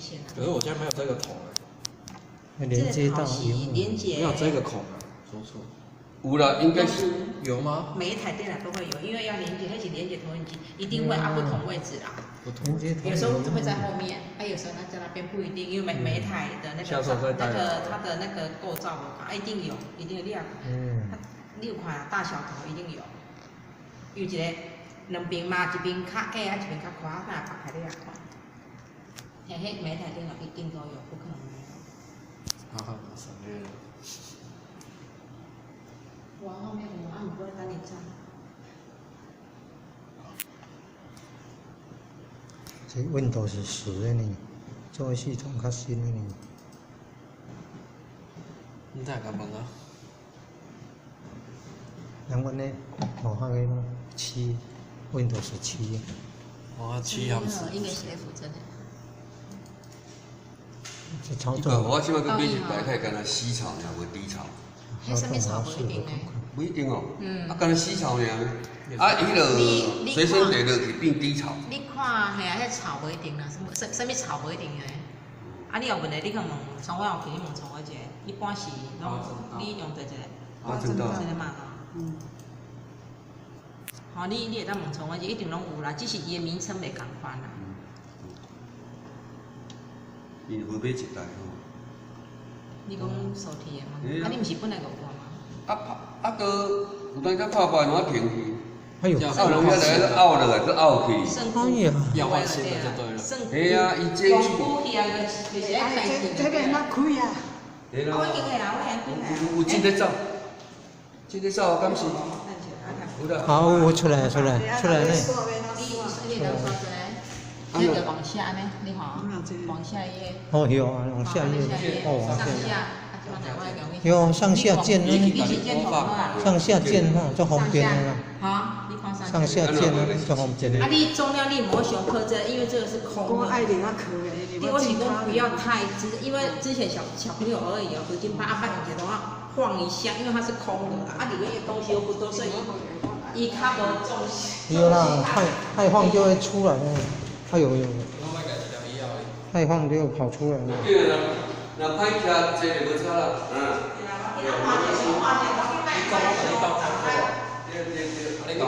線啊。可是我現在沒有這個頭欸。連接到這個頭是螢幕。連接沒有這個孔啊，說錯。有啦，應該是有嗎？每一台電腦都會有，因為要連接，它是連接投影機，一定會按不同位置啦。不同。連接有時候會在後面，啊，有時候它在那邊不一定，因為每一台的那個那個它的那個構造無仝，啊，一定有，一定有。你也，你有看大小頭一定有，有一個兩邊嘛，一邊較矮，啊，一邊較寬，啊，那別開你也看。嘿，彼每一台電腦一定都有，不可能沒有。好好，省略了。我後面有，啊，毋過等你走。這 Windows 10的呢，作業系統較新的呢。你在幹嘛呢？人阮咧，無法個七，Windows 7。哦，七還是？應該是咧負責的。這操作。我這擺閣買一台，較會干焦死槽爾，無低槽。彼啥物槽無一定的。不一定哦。嗯。啊，干焦死槽爾，啊，彼落隨身碟落去變低槽。你看，嘿啊，彼槽無一定啦，啥啥物槽無一定的。啊，你有問題，你去問，像我有去，你問像我一個，一般是攏你用佗一個？我知道。這個嘛吼。嗯。吼，你會當問像我一個，一定攏有啦，只是伊的名稱袂仝款啦。因好買一台吼。你講手提的嗎？啊，你毋是本來就有嗎？啊拍啊，閣有當時拍破，怎停去？哎呦！啊，有人遐來拗落來，閣拗去。哎呀！要換新的就對了。嘿啊，伊這。就是愛開這個哪開啊？對啦。我已經會啦，我已經有有這個走，這個走敢是？有啦。好，我出來出來出來呢。你你能說出來？那個往下呢？你好，往下頁。哦，有啊，往下頁。哦，往下。有上下鍵呢。上下鍵吼，足方便的啦。好，你看上上下鍵呢，足方便的。啊，你重量你莫傷苛這，因為這個是空的。我愛另仔磕的。我是講不要太，因為之前小小朋友而已哦，不真怕啊，捌用一下晃一下，因為它是空的啦，啊，裡面的東西又不多，所以伊較無重心。對啦，太晃就會出來了。哎呦呦！太晃就跑出來了。對啦，若歹徛坐就無差啦，嗯。對對對，你若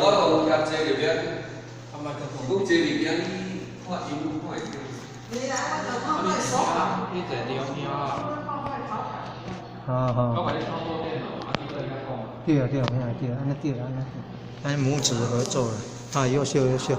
我有徛坐入邊，講坐入邊，看螢幕看會著。你來，我就看我手。你坐中央啊。好好。我共你操作電腦，啊，你在遐講。對啊對啊，對啊，按呢對啊，按呢，按拇指合作了，啊，優秀優秀。